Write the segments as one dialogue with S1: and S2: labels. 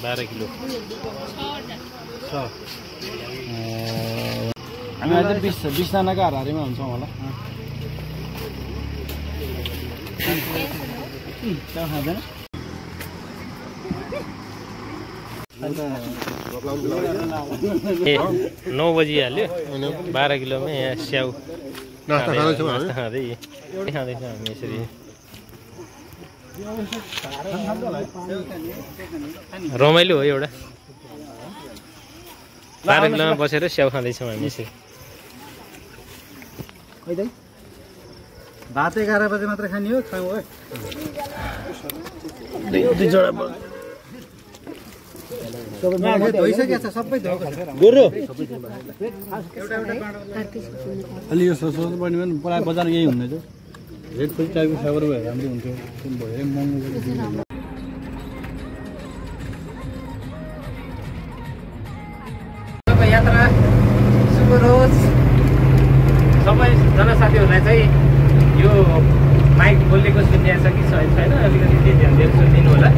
S1: 12 kilo
S2: हामी अझै 20 जनाको हाराहारीमा हुन्छौँ होला। क्या खाँदैन
S1: 9 बजिहाल्यो 12 किलोमा यहाँ स्याउ खाँदैछौँ हामी यसरी रमाइलो हो एउटा 12 किलोमा बसेर स्याउ खाँदैछौँ हामी यसरी।
S2: भात 11 बजे मात्र खाने हो खाऊ है धोइसकेको छ सबै गोरु अलि यो सोच्नु पर्ने पनि प्राय बजार यही हुँदैछ रेट पनि टाइपको फेभर भएर राम्रो हुन्थ्यो भयो महँगो
S1: यात्रा शुभ रोज सबैजना साथीहरूलाई चाहिँ यो माइक बोलेको सुनिएको छ कि छैन अलिकति ध्यान दिएर सुनिदिनु होला।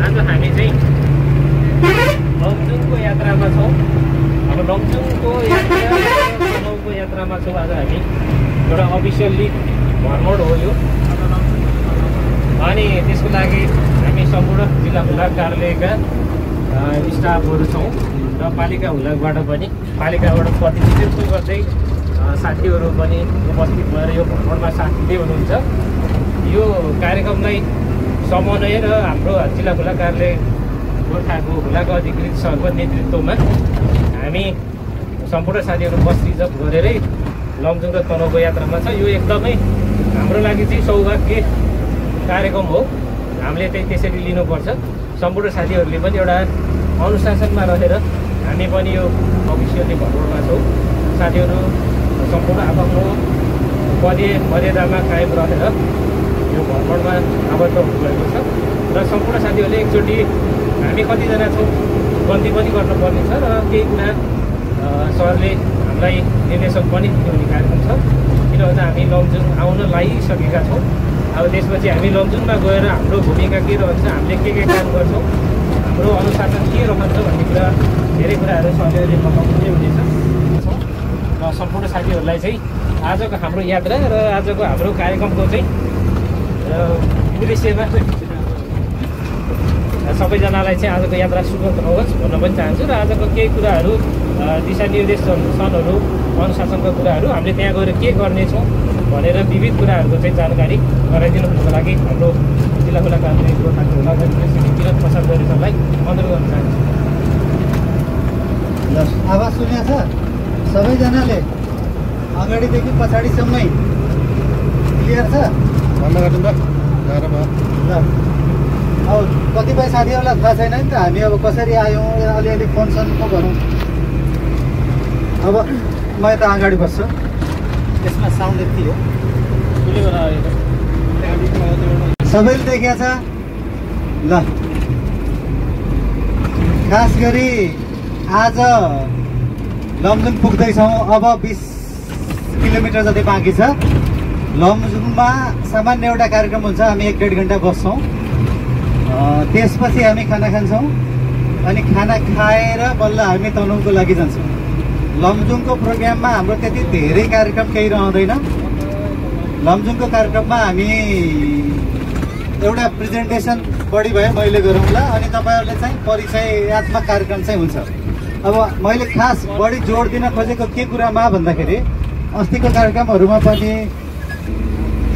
S1: आज हामी चाहिँ लमजुङको यात्रामा छौँ। अब लमजुङको यात्रामा छौँ आज हामी। एउटा अफिसियल्ली भ्रमण हो यो अनि त्यसको लागि हामी सम्पूर्ण जिल्ला हुलाक कार्यालयका स्टाफहरू छौँ र पालिका हुलाकबाट पनि पालिकाबाट प्रतिनिधित्व गर्दै साथीहरू पनि उपस्थित भएर यो भ्रमणमा साथ दिँदै हुनुहुन्छ। यो कार्यक्रमलाई समन्वय र हाम्रो जिल्ला हुलाक कार्यालय गोर्खाको हुलाक अधिकृत सरको नेतृत्वमा हामी सम्पूर्ण साथीहरू बस रिजर्भ गरेरै लमजुङ र तनहुँको यात्रामा छ। यो एकदमै हाम्रो लागि चाहिँ सौभाग्य कार्यक्रम हो। हामीले चाहिँ त्यसरी लिनुपर्छ। सम्पूर्ण साथीहरूले पनि एउटा अनुशासनमा रहेर हामी पनि यो अफिसियली भ्रमणमा छौँ। साथीहरू सम्पूर्ण आफ्नो मर्यादामा कायम रहेर यो भ्रमणमा आबद्ध हुनुभएको छ र सम्पूर्ण साथीहरूले एकचोटि हामी कतिजना छौँ गन्ती पनि गर्नुपर्ने छ र केही कुरा सरले हामीलाई निर्देशन पनि दिनुहुने कार्यक्रम छ। किनभने हामी लमजुङ आउन लागिसकेका छौँ। अब त्यसपछि हामी लमजुङमा गएर हाम्रो भूमिका के रहन्छ, हामीले के काम गर्छौँ, हाम्रो अनुशासन के रहन्छ भन्ने कुरा धेरै कुराहरू सरले बताउनु हुनेछ र सम्पूर्ण साथीहरूलाई चाहिँ आजको हाम्रो यात्रा र आजको हाम्रो कार्यक्रमको चाहिँ उद्देश्यमा सबैजनालाई चाहिँ आजको यात्रा सुखद होस् भन्न पनि चाहन्छु र आजको केही कुराहरू दिशानिर्देशनहरू अनुशासनको कुराहरू हामीले त्यहाँ गएर के गर्नेछौँ भनेर विविध कुराहरूको चाहिँ जानकारी गराइदिनुको लागि हाम्रो जिल्ला हुलाक कार्यालय गोर्खाको हुलाक श्री विनोद प्रसाद गरेरलाई अनुरोध गर्न चाहन्छु।
S2: आवाज सुनेको छ सबैजनाले अगाडिदेखि पछाडिसम्मै क्लियर छ ल। अब कतिपय साथीहरूलाई थाहा छैन नि त हामी अब कसरी आयौँ अलिअलि फोनसन पो गरौँ। अब म यता अगाडि बस्छु। यसमा साउन्ड यति हो सबैले देखेको छ ल। खास गरी आज लमजुङ पुग्दैछौँ। अब 20 किलोमिटर जति बाँकी छ। लमजुङमा सामान्य एउटा कार्यक्रम हुन्छ। हामी 1-1.5 घन्टा बस्छौँ। त्यसपछि हामी खाना खान्छौँ अनि खाना खाएर बल्ल हामी तनहुँको लागि जान्छौँ। लमजुङको प्रोग्राममा हाम्रो त्यति धेरै कार्यक्रम केही रहँदैन। लमजुङको कार्यक्रममा हामी एउटा प्रेजेन्टेसन बढी भयो मैले गरौँला अनि तपाईँहरूले चाहिँ परिचयात्मक कार्यक्रम चाहिँ हुन्छ। अब मैले खास बढी जोड दिन खोजेको के कुरामा भन्दाखेरि अस्तिको कार्यक्रमहरूमा पनि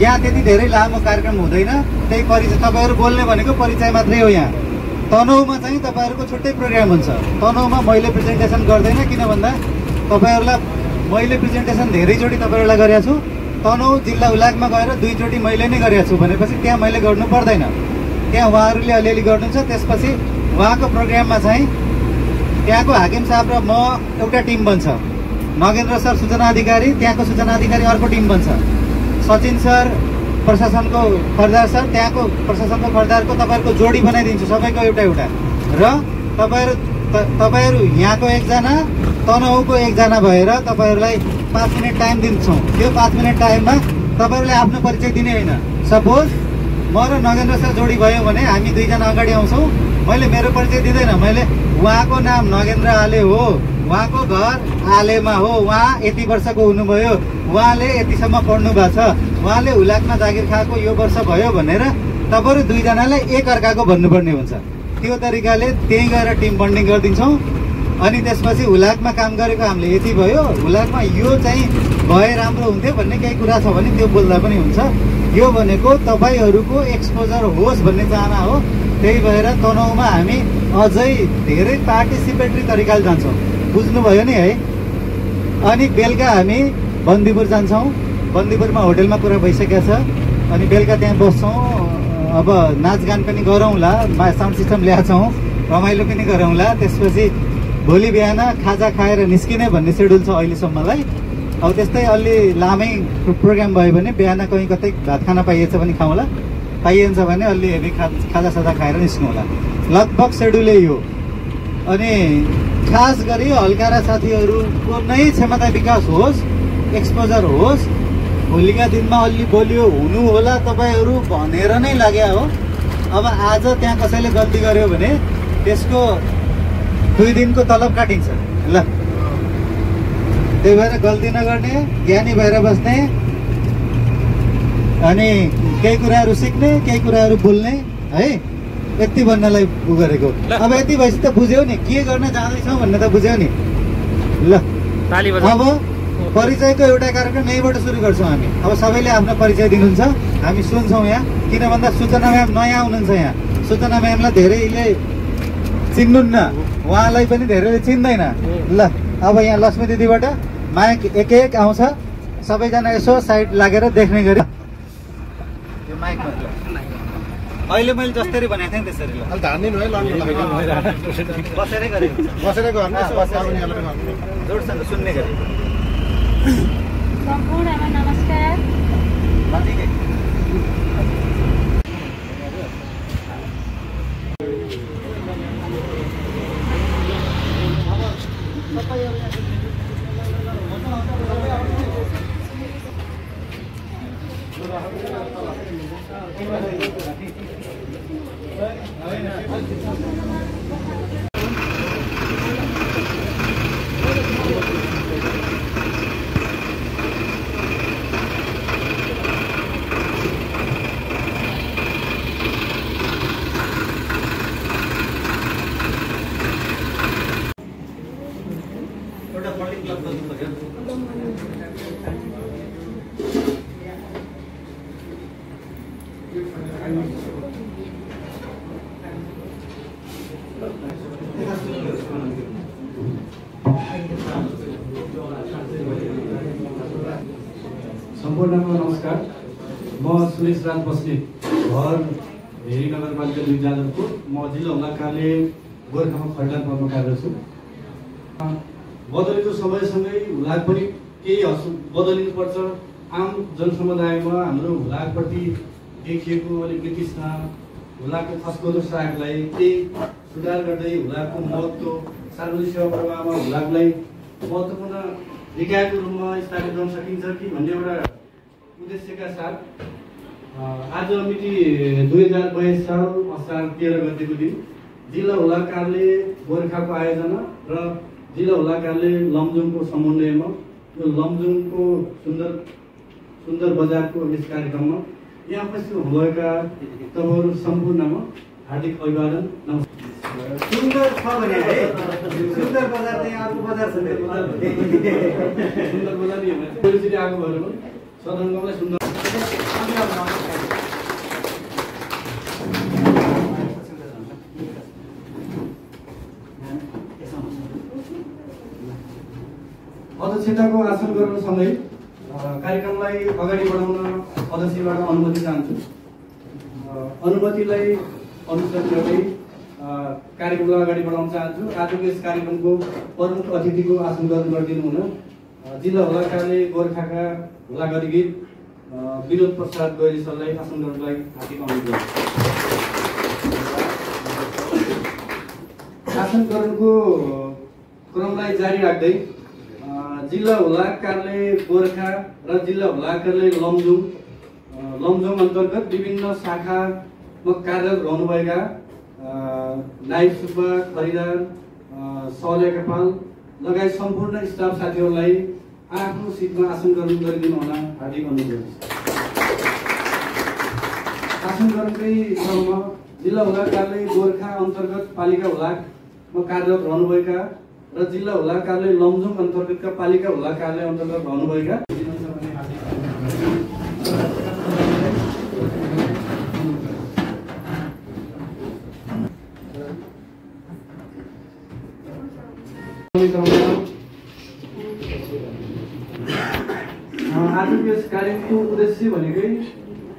S2: यहाँ त्यति धेरै लामो कार्यक्रम हुँदैन। त्यही परिचय तपाईँहरू बोल्ने भनेको परिचय मात्रै हो। यहाँ तनहुँमा चाहिँ तपाईँहरूको छुट्टै प्रोग्राम हुन्छ। तनहुँमा मैले प्रेजेन्टेसन गर्दैन किन भन्दा तपाईँहरूलाई मैले प्रेजेन्टेसन धेरैचोटि तपाईँहरूलाई गरेको छु। तनहुँ जिल्ला हुलाकमा गएर 2 चोटि मैले नै गरेको छु भनेपछि त्यहाँ मैले गर्नु पर्दैन। त्यहाँ उहाँहरूले अलिअलि गर्नुहुन्छ। त्यसपछि उहाँको प्रोग्राममा चाहिँ त्यहाँको हाकिम साहब र म एउटा टिम बन्छ। नगेन्द्र सर सूचना अधिकारी, त्यहाँको सूचना अधिकारी अर्को टिम बन्छ। सचिन सर प्रशासनको फर्दार सर, त्यहाँको प्रशासनको फर्दारको तपाईँहरूको जोडी बनाइदिन्छु सबैको एउटा एउटा। र तपाईँहरू यहाँको एकजना तनहुँको एकजना भएर तपाईँहरूलाई 5 मिनट टाइम दिन्छौँ। त्यो 5 मिनट टाइममा तपाईँहरूले आफ्नो परिचय दिने होइन। सपोज म र नगेन्द्र सर जोडी भयो भने हामी 2 जना अगाडि आउँछौँ। मैले मेरो परिचय दिँदैन, मैले उहाँको नाम नगेन्द्र आले हो, उहाँको घर आलेमा हो, उहाँ यति वर्षको हुनुभयो, उहाँले यतिसम्म पढ्नु भएको छ, उहाँले हुलाकमा जागिर खाएको यो वर्ष भयो भनेर तपाईँहरू दुईजनालाई एक अर्काको भन्नुपर्ने हुन्छ। त्यो तरिकाले त्यहीँ गएर टिम बन्डिङ गरिदिन्छौँ। अनि त्यसपछि हुलाकमा काम गरेको हामीले यति भयो, हुलाकमा यो चाहिँ भए राम्रो हुन्थ्यो भन्ने केही कुरा छ भने त्यो बोल्दा पनि हुन्छ। यो भनेको तपाईँहरूको एक्सपोजर होस् भन्ने चाहना हो। त्यही भएर तनहुँमा हामी अझै धेरै पार्टिसिपेटरी तरिकाले जान्छौँ, बुझ्नुभयो नि है। अनि बेलुका हामी बन्दीपुर जान्छौँ। बन्दीपुरमा होटेलमा पुरा भइसकेको छ। अनि बेलुका त्यहाँ बस्छौँ। अब नाचगान पनि गरौँला, साउन्ड सिस्टम ल्याएको छौँ, रमाइलो पनि गरौँला। त्यसपछि भोलि बिहान खाजा खाएर निस्किने भन्ने सेड्युल छ अहिलेसम्मलाई। अब त्यस्तै अलि लामै प्रोग्राम भयो भने बिहान कहीँ कतै भात खाना पाइएछ भने खाउँला, पाइन्छ भने अलि हेभी खाजा साजा खाएर निस्कौँला। लगभग सेड्युलै यो। अनि खास गरी हल्का साथीहरूको नै क्षमता विकास होस्, एक्सपोजर होस्, भोलिका दिनमा अलि बलियो हुनु होला तपाईँहरू भनेर नै लाग्यो हो। अब आज त्यहाँ कसैले गल्ती गर्यो भने त्यसको 2 दिनको तलब काटिन्छ ल। त्यही भएर गल्ती नगर्ने, ज्ञानी भएर बस्ने, अनि केही कुराहरू सिक्ने, केही कुराहरू बोल्ने है, यति भन्नलाई उ गरेको। अब यति भएपछि त बुझ्यौ नि के गर्न जाँदैछौँ भन्ने त बुझ्यौ नि ल। अब परिचयको एउटा कार्यक्रम यहीँबाट सुरु गर्छौँ हामी। अब सबैले आफ्नो परिचय दिनुहुन्छ, हामी सुन्छौँ यहाँ। किन भन्दा सूचना म्याम नयाँ हुनुहुन्छ यहाँ। सूचना म्यामलाई धेरैले चिन्नुहुन्न, उहाँलाई पनि धेरैले चिन्दैन ल। अब यहाँ लक्ष्मी दिदीबाट माइक एक एक आउँछ, सबैजना यसो साइड लागेर देख्ने गरी त्यो माइक अहिले मैले जसरी भनेको थिएँ त्यसरी ल। बसेरै गरेँ, जोडसँग सुन्ने गरी।
S3: सम्पूर्णमा नमस्कार।
S2: नजिकै
S4: सम्पूर्णमा नमस्कार। म सुरेश राज बस्नेत, घर भेरी नगरपालिका 2 जाजरकोट। म जिल्ला हुलाकले गोर्खामा खड्लान पदमा कार्यरत छु। बदलेको समयसँगै हुलाक पनि केही बदलिनुपर्छ। आम जनसमुदायमा हाम्रो हुलाकप्रति देखिएको अलिक वितृष्णा, हुलाकको खसखोदो सागलाई केही सुधार गर्दै हुलाकको महत्त्व, सार्वजनिक सेवा प्रवाहमा हुलाकलाई महत्त्वपूर्ण निकायको रूपमा स्थापित गर्न सकिन्छ कि भन्ने एउटा उद्देश्यका साथ आज मिति 2022 साल असार 13 गतेको दिन जिल्ला हुलाक कार्यालय गोर्खाको आयोजना र जिल्ला हुलाक कार्यालय लमजुङको समन्वयमा यो लमजुङको सुन्दर बजारको यस कार्यक्रममा यहाँ उपस्थित हुनुभएका तपाईँहरू सम्पूर्णमा हार्दिक अभिवादन, नमस्कार।
S2: सुन्दर छ भने है, सुन्दर बजार चाहिँ अर्को बजार छ।
S4: सुन्दर बजार नि पहिलोचोटि आएको भएर पनि सदरमुकामलाई सुन्दर अध्यक्षताको आसन गर्नसँगै कार्यक्रमलाई अगाडि बढाउन अध्यक्षबाट अनुमति चाहन्छु। अनुमतिलाई अनुसरण गर्दै कार्यक्रमलाई अगाडि बढाउन चाहन्छु। आजको यस कार्यक्रमको प्रमुख अतिथिको आसन ग्रहण गरिदिनु हुन जिल्ला हुलाक कार्यालय गोर्खाका हुलाक अधिकृत विनोद प्रसाद गैरी सरलाई आसन गर्नलाई हार्दिक अनुरोध गर्छु। आसन ग्रहणको क्रमलाई जारी राख्दै जिल्ला हुलाक कार्यालय गोर्खा र जिल्ला हुलाक कार्यालय लमजुङ अन्तर्गत विभिन्न शाखामा कार्यरत रहनुभएका नाइफ सुब्बा, खरिदार, सौर्य कपाल लगायत सम्पूर्ण स्टाफ साथीहरूलाई आफ्नो सिटमा आसन ग्रहण गरिदिनु हुन हार्दिक अनुरोध। आसन ग्रहणकै क्रममा जिल्ला हुलाक कार्यालय गोर्खा अन्तर्गत पालिका हुलाकमा कार्यरत रहनुभएका र जिल्ला हुलाक कार्यालय लमजुङ अन्तर्गतका पालिका हुलाक कार्यालय अन्तर्गत रहनुभएका आजको यस कार्यक्रमको उद्देश्य भनेकै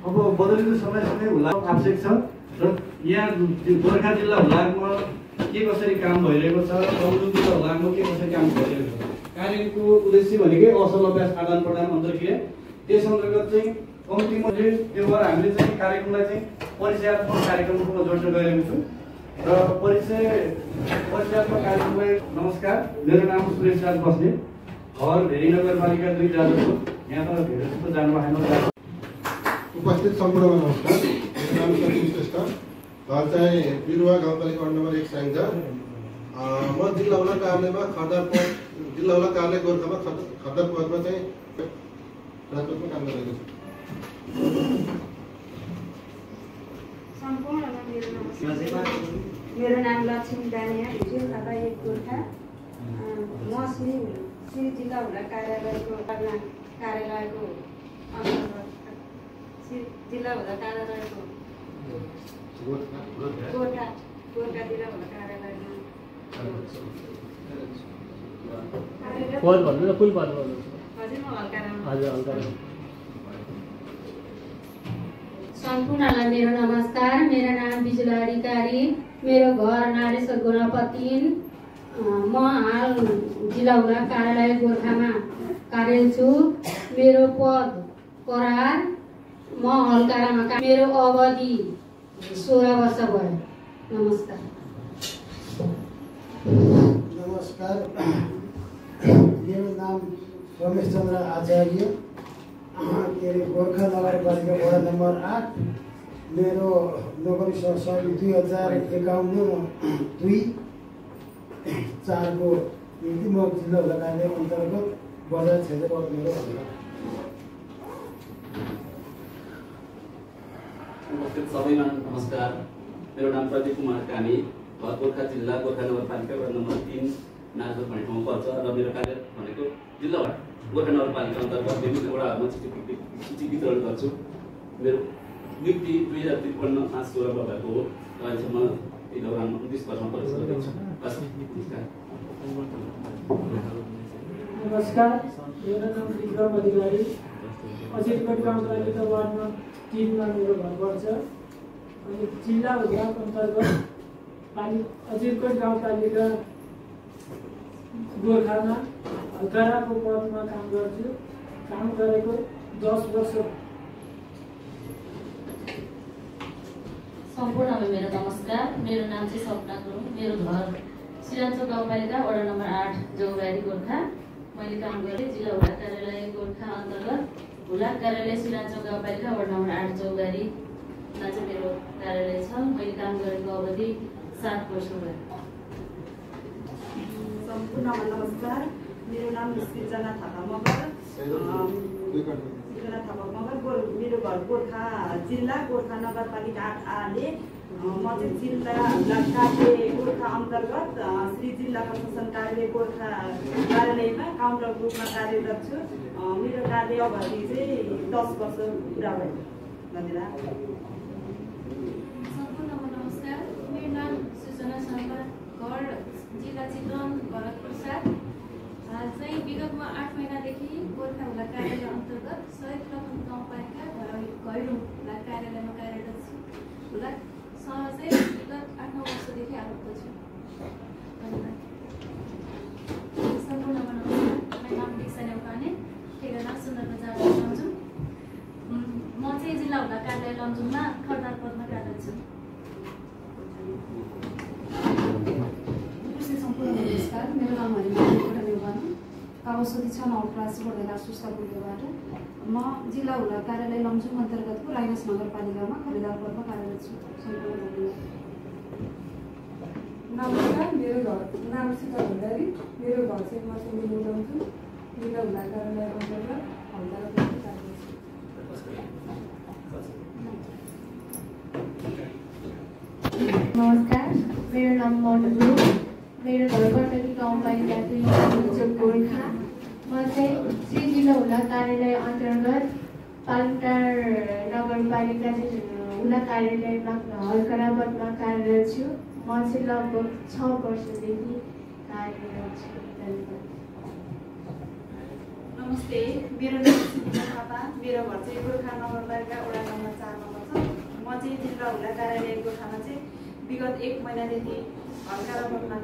S4: अब बदलेको समयसँगै हुलाक आवश्यक छ र यहाँ गोर्खा जिल्ला हुलाकमा के कसरी काम भइरहेको छ, लमजुङ जिल्ला हुलाकमा के कसरी काम भइरहेको छ। कार्यक्रमको उद्देश्य भनेकै असल अभ्यास आदान प्रदान अन्तर्क्रिया। त्यस अन्तर्गत चाहिँ कम्तीमा चाहिँ त्यो भएर हामीले चाहिँ कार्यक्रमलाई चाहिँ परिचयात्मक कार्यक्रममा जोड्न गइरहेको छु र परिचयात्मक कार्यक्रमलाई नमस्कार। मेरो नाम सुरेश राज बस्नेत, घर भेरी नगरपालिका 2 जाजरकोट। यहाँ त धेरै जस्तो जानु भएन।
S3: उपस्थित सम्पूर्णमा नमस्कार। मेरो नाम सचिन श्रेष्ठ, घर चाहिँ बिरुवा गाउँपालिका वार्ड नम्बर 1 साइन्छ। म जिल्ला हुलाक कार्यालयमा खर्दार पद, जिल्ला हुलाक कार्यालय गोर्खामा खर्दार पदमा चाहिँ राजकोटमा काम गरिरहेको छु।
S5: मेरो नाम लक्ष्मी दानिया, खाता 1 गोर्खा। म श्री जिल्ला हुलाक कार्यालयको कार्यालयको जिल्ला हुलाक कार्यालयको गोर्खा जिल्ला हुलाक कार्यालयमा
S1: पद भन्नु न, कुन पद भन्नु?
S5: हजुर, म हल्काराम।
S1: हजुर, हल्काराम।
S5: सम्पूर्णलाई मेरो नमस्कार। मेरो नाम बिजुला अधिकारी, मेरो घर नारेश्वर गोनापा 3। म हाल जिल्ला हुलाक कार्यालय गोर्खामा कार्यरत छु। मेरो पद करार। म हल्कारामा मेरो अवधि 16 वर्ष भयो। नमस्कार।
S6: नमस्कार, मेरो नाम रमेश चन्द्र आचार्य, गोर्खा नगरपालिका वडा नम्बर 8। मेरो नोकरी साल 2051-2/4 को निम्ति म जिल्ला हुलाक कार्यालय अन्तर्गत बजार क्षेत्र पद मेरो
S7: उपस्थित सबैमा नमस्कार। मेरो नाम प्रदीप कुमार कामी, घर गोर्खा जिल्ला गोर्खा नगरपालिका वडा नम्बर 3 नाजर भन्ने ठाउँमा पर्छ र मेरो कार्य भनेको जिल्ला गोर्खा नगरपालिका अन्तर्गत विभिन्न वडाहरूमा चिठी वितरण गर्छु। मेरो नियुक्ति 2053 मार्च 16 भएको हो र अहिलेसम्म यही दौरानमा 29 वर्षमा प्रवेश गरेको छु।
S8: नमस्कार, मेरो नाम विक्रम अधिकारी, अजितकोट गाउँपालिका वार्ड नम्बर 3 मा मेरो घर पर्छ। अनि जिल्ला हुलाक अन्तर्गत अजितकोट गाउँपालिका गोर्खामा हल्काराको पदमा काम गर्छु। काम गरेको 10 वर्ष।
S5: सम्पूर्णमा मेरो नमस्कार। मेरो नाम चाहिँ सपना गुरुङ, मेरो घर सिराञ्चोक गाउँपालिका वडा नम्बर 8 जौबारी गोर्खा। मैले काम गरेँ जिल्ला हुलाक कार्यालय गोर्खा अन्तर्गत हुलाक कार्यालय सिराञ्चोक गाउँपालिका वडा नम्बर 8 जौबारीमा चाहिँ मेरो कार्यालय छ। मैले काम गरेको अवधि 7 वर्ष भयो।
S9: सम्पूर्णमा नमस्कार। मेरो नाम सृजना थापा मगर, मेरो घर गोर्खा जिल्ला गोर्खा नगरपालिका 8A। म चाहिँ जिल्ला कार्यालय गोर्खा अन्तर्गत श्री जिल्ला प्रशासन कार्यालय गोर्खा कार्यालयमा काउन्टर ग्रुपमा कार्यरत छु। मेरो कार्य अवधि चाहिँ 10 वर्ष पुरा भयो। धन्यवाद।
S5: सम्पूर्णमा नमस्कार। मेरो नाम सुजना शर्मा, घर जिल्ला चितवन भरतपुर 7। चाहिँ विगतमा 8 महिनादेखि गोर्खा हुलाक कार्यालय अन्तर्गत शहीद रतन गाउँपालिका घैरुङ हुलाक कार्यालयमा कार्यरत छु। हुलाकसँग चाहिँ विगत 8-9 वर्षदेखि आबद्ध छु। धन्यवाद। सम्पूर्णमा नमस्कार। मेरो नाम दीक्षा नेउपाने, ठेगाना सुन्दरबजार लमजुङ। म चाहिँ जिल्ला हुलाक कार्यालय लमजुङमा खर्दार पदमा कार्यरत छु। सम्पूर्ण नमस्कार। मेरो नाम हरिमान कावसोती 6 क्लास पढ्दै सुस्तापुरबाट। म जिल्ला हुलाक कार्यालय लमजुङ अन्तर्गतको लाइनस नगरपालिकामा खरिदार पदमा कार्यरत छु। सम्पूर्ण
S10: नमस्कार, मेरो नाम सीता भण्डारी, मेरो घर चाहिँ मसँग बोलाउँछु जिल्ला हुँदा कार्यालय अन्तर्गत हल्दार
S11: नमस्कार, मेरो नाम मन्डु, मेरो घर गण्डकी गाउँपालिका 2 गोर्खा। म चाहिँ श्री जिल्ला हुँदा कार्यालय अन्तर्गत पालटार नगरपालिका हुँदा कार्यालयमा हलकरावतमा कार्यरत छु। म चाहिँ लगभग 6 वर्षदेखि कार्यरत छु।
S9: नमस्ते, मेरो नाम सुनिता थापा, मेरो घर चाहिँ गोर्खा नगरपालिका वडा नम्बर 4 मा छ। म चाहिँ जिल्ला हुँदा कार्यालय गोर्खामा चाहिँ विगत 1 महिनादेखि हलकरावतमा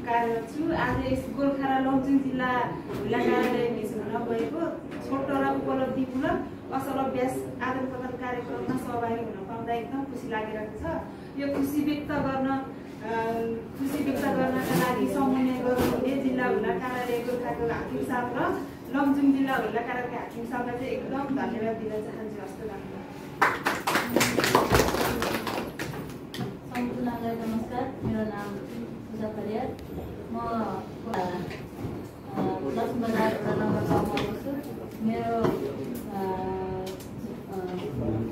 S9: कार्यरत छु। आज यस गोर्खा र लमजुङ जिल्ला हुँदा कार्यालय मिस हुन गएको छोटो र उपलब्धिमूलक असल अभ्यास आदान प्रदान कार्यक्रममा सहभागी हुन पाउँदा एकदम खुसी लागिरहेको छ। यो खुसी व्यक्त गर्नका लागि समन्वय गर्नुहुने जिल्ला हुँदा कार्यालय गोर्खाको हाकिम साहब र लमजुङ जिल्ला हुँदा कार्यालयका हाकिम साहबलाई चाहिँ एकदम धन्यवाद दिन चाहन्छु जस्तो लाग्छ।
S11: सम्पूर्णलाई नमस्कार, मेरो नाम पूजा परियार, म लक्ष्मी बजार वडा नम्बर 6 मा बस्छु। मेरो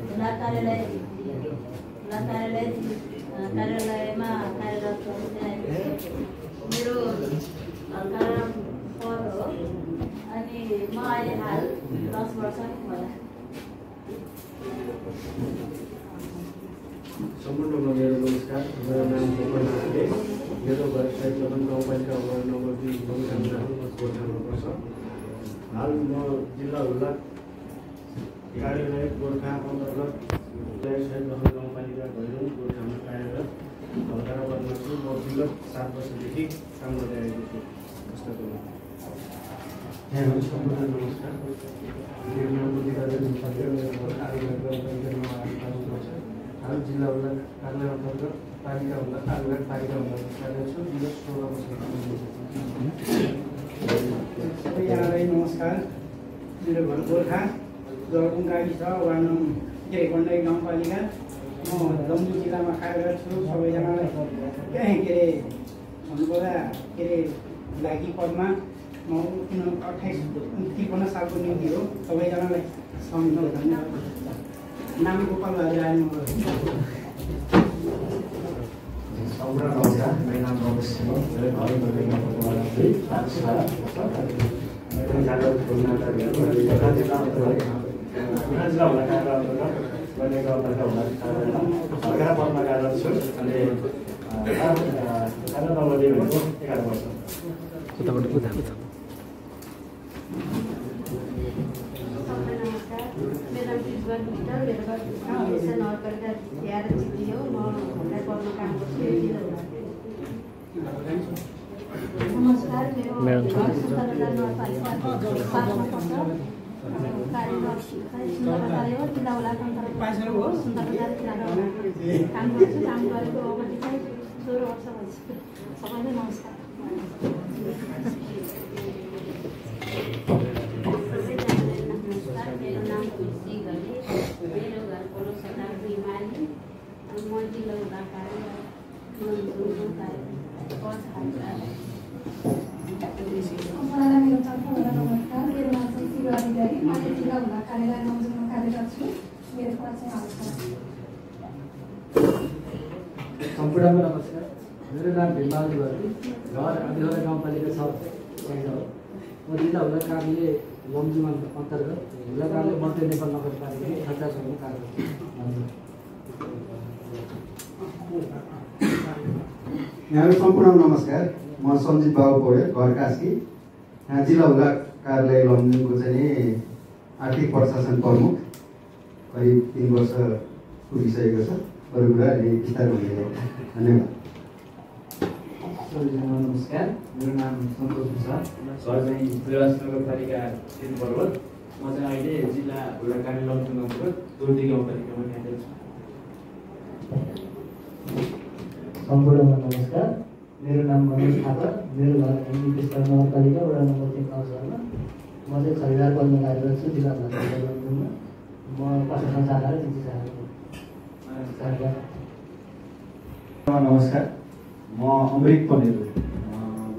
S11: जिल्ला कार्यालयमा कार्यरत गरिरहेको छु। मेरो हलकरा पद हो अनि म अहिले हाल 10 वर्ष भयो।
S12: सम्पूर्णमा मेरो नमस्कार, मेरो नाम गोपाल नाथे, मेरो घर चाहिँ प्रथम गाउँपालिका वार्ड नम्बर 2 गोर्खामा पर्छ। हाल म जिल्ला हुँदा कार्यालय गोर्खा अन्तर्गत प्रथम गाउँपालिका भैरौँ गोर्खामा कार्यरत हलकरावतमा छु। म विगत 7 वर्षदेखि काम गर्दै आएको छु पुस्तकमा। सम्पूर्ण नमस्कार, मेरो नाम बुद्धिराज छात्र, मेरो घर कार्यालय पर्छ। हाल जिल्ला हुँदा कार्यालय अन्तर्गत पालिका हुँदा कार्यालय पालिका हुँदा कार्यरत छु। विगत 16 वर्ष।
S13: सबैजनालाई नमस्कार, मेरो घर गोर्खा जलकुङ गाडी 6 वार्ड नम्बर गण्डकी गाउँपालिका। म लमजुङ जिल्लामा कार्यरत छु। सबैजनालाई भन्नुपर्दा लागि पदमा म 58 सालको निम्ति हो। सबैजनालाई धन्यवाद। नाम गोपाल राज।
S12: नमस्कार, मेरो नाम रमेश सिंह, मेरो घर जिल्ला हुँदा हलकरा पदमा कार्यरत छु। अनि कार्यरत अवधि भनेको 11 वर्ष।
S11: नमस्कार, मेरो घर सुन्दरबजार जिल्ला हुँदा सुन्दरबजार काम गर्छु। काम गरेको अवधि चाहिँ 16 वर्ष भइसक्यो। सबैलाई नमस्कार। मेरो नाम खुसी घले, मेरो घर पोलो सदा हिमाली, म जिल्ला हुँदा कार्यालय
S10: नमस्कार, मेरो नाम चाहिँ शिव अधिकारी, म जिल्ला हुँदा कार्यालय लमजुङमा कार्यरत छु। मेरो पद चाहिँ हलकरा।
S14: सम्पूर्णमा नमस्कार, मेरो नाम भीमबहादुर भर्ती, घर आदिवासी गाउँपालिका 6 हो। म जिल्ला हुँदा कार्यालय लमजुङ अन्तर्गत जिल्ला कार्यालय मध्य नेपाल नगरपालिका 58 मा कार्यरत छु।
S15: यहाँहरू सम्पूर्ण नमस्कार, म सञ्जीत बाबु पौडेल, घर कास्की, यहाँ जिल्ला हुँदा कार्यालय लमजुङको चाहिँ आर्थिक प्रशासन प्रमुख। करिब 3 वर्ष पुगिसकेको छ। अरू कुरा विस्तार हुँदैन। धन्यवाद।
S16: नमस्कार, मेरो नाम सन्तोष प्रसाद, घर चाहिँ प्रयास नगरपालिका 3 पर्वत। म चाहिँ अहिले जिल्ला हुँदा कार्यालय लमजुङ अन्तर्गत दोर्दी गाउँपालिकामा कार्यरत छु।
S14: सम्पूर्णमा नमस्कार, मेरो नाम मनोज थापा, मेरो घर विश्वनाथ नगरपालिका वडा नम्बर 3 गाउँसभामा। म चाहिँ खरिदार पदमा कार्यरत छु जिल्ला लमजुङमा। म प्रशासन शाखा र नीति शाखा।
S17: नमस्कार, म अमृत पनेरू,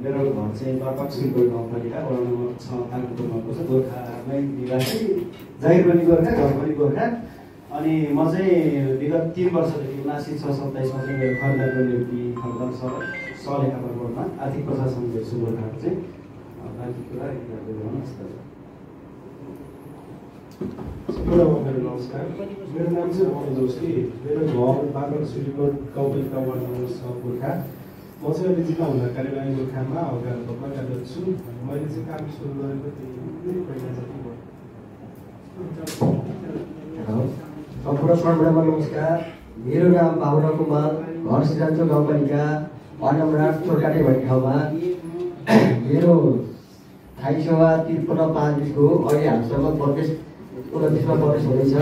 S17: मेरो घर चाहिँ कर्कट सिलगढी गाउँपालिका वडा नम्बर 6 तालपुरमा पर्छ। गोर्खामै निवासी, जागिर पनि गोर्खा, घर पनि गोर्खा। अनि म चाहिँ विगत 3 वर्षदेखि 1927मा चाहिँ मेरो खरिदारको नियुक्ति खरिदार सहलेखा बोर्डमा आर्थिक प्रशासन गर्छु गोर्खाको चाहिँ। बाँकी कुरा
S18: मेरो नमस्कार, मेरो नाम चाहिँ रमन जोशी, मेरो घर बागड सिलगढी गाउँपालिका वार्ड नम्बर 6 गोर्खा। म चाहिँ अहिले जिल्ला हुँदा कार्यालय गोर्खामा अवगाहनमा कार्यरत छु। मैले चाहिँ काम सुरु गरेको त्यही पहिला जति भयो।
S19: सम्पूर्ण श्रोतामा नमस्कार, मेरो नाम भावना कुमार, घर सिरान्चो गाउँपालिका वार्ड नम्बर 8 चोरकाटे भन्ने ठाउँमा। मेरो स्थायी सेवा 53 को अहिले हालसम्म 29मा प्रवेश हुँदैछ।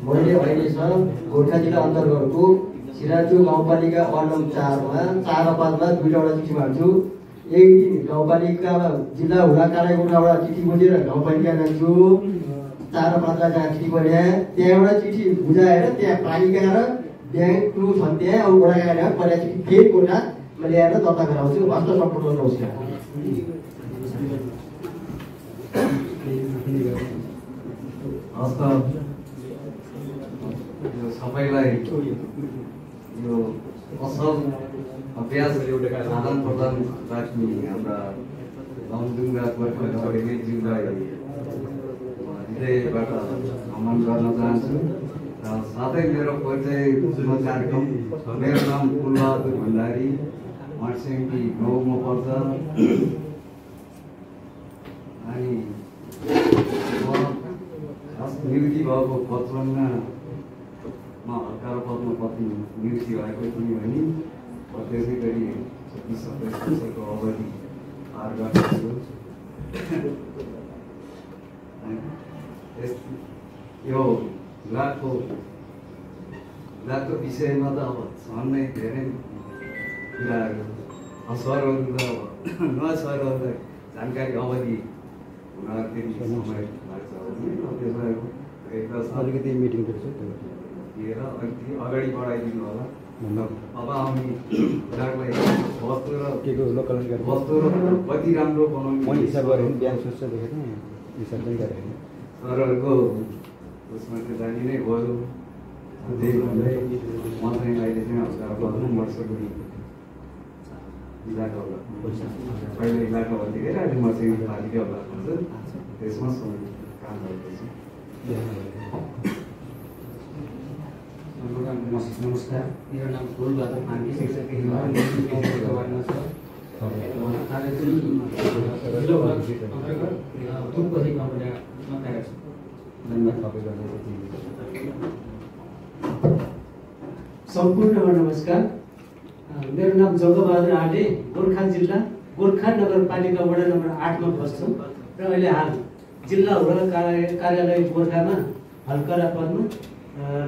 S19: मैले अहिलेसम्म गोर्खा जिल्ला अन्तर्गतको सिरान्चो गाउँपालिका वार्ड नम्बर 4मा 4 र 5मा 2वटा चिठी माग्छु। एक दिन गाउँपालिकामा जिल्ला हुँदा कालेबुङबाट चिठी बुझेर गाउँपालिका जान्छु। 4 र 5 जहाँ चिठी पढ्या त्यहाँबाट चिठी बुझाएर त्यहाँ पालिका र ब्याङ्क टु छन् त्यहाँ अब वडा कार्यालयमा पढ्या चिठी फेरि कोठामा ल्याएर दर्ता गराउँछु। हस्त सम्पूर्ण नमस्कार।
S20: हस्त सबैलाई यो असल अभ्यास आदान प्रदान राख्ने हाम्रा लमजुङका गोर्खाज्यूलाई हृदयबाट नमन गर्न चाहन्छु। र साथै मेरो परिचय कार्यक्रम, मेरो नाम फुलबहादुर भण्डारी, मर्सेङ्गी गाउँमा पर्छ। अनि नियुक्ति भएको 55मा हल्का र पदमा पत्नी नियुक्ति भएको थियो भने त्यसै गरी 27 वर्षको अवधि पार गरेको छु। यो लाखको विषयमा त अब छन् नै धेरै कुराहरू। सरहरू त सरहरूलाई जानकारी अवधि हुन त्यति समय लाग्छ। त्यसलाई
S17: अलिकति मिटिङ गर्छु
S20: लिएर अलिकति अगाडि बढाइदिनु होला। अब आउने कुरालाई वस्तु र कति राम्रो बनाउने
S17: हिसाब गरेर बिहान सोच्छ देखेको हिसाब पनि गरेको
S20: सरहरूको उसमा त जाने नै भयो। त्यही भन्दै म चाहिँ अहिले चाहिँ वर्षको इलाका होला, पहिला इलाका भन्दाखेरि अहिले म चाहिँ पालिका होला हुन्छ, त्यसमा काम गर्दैछु।
S14: नमस्कार, मेरो नाम फुलबहादुर पाण्डे, शिक्षक
S21: सम्पूर्ण नमस्कार, मेरो नाम जगबहादुर आडे, गोर्खा जिल्ला गोर्खा नगरपालिका वडा नम्बर 8मा बस्छु र अहिले हाल जिल्ला हुँदा कार्यालय गोर्खामा हल्का र पदमा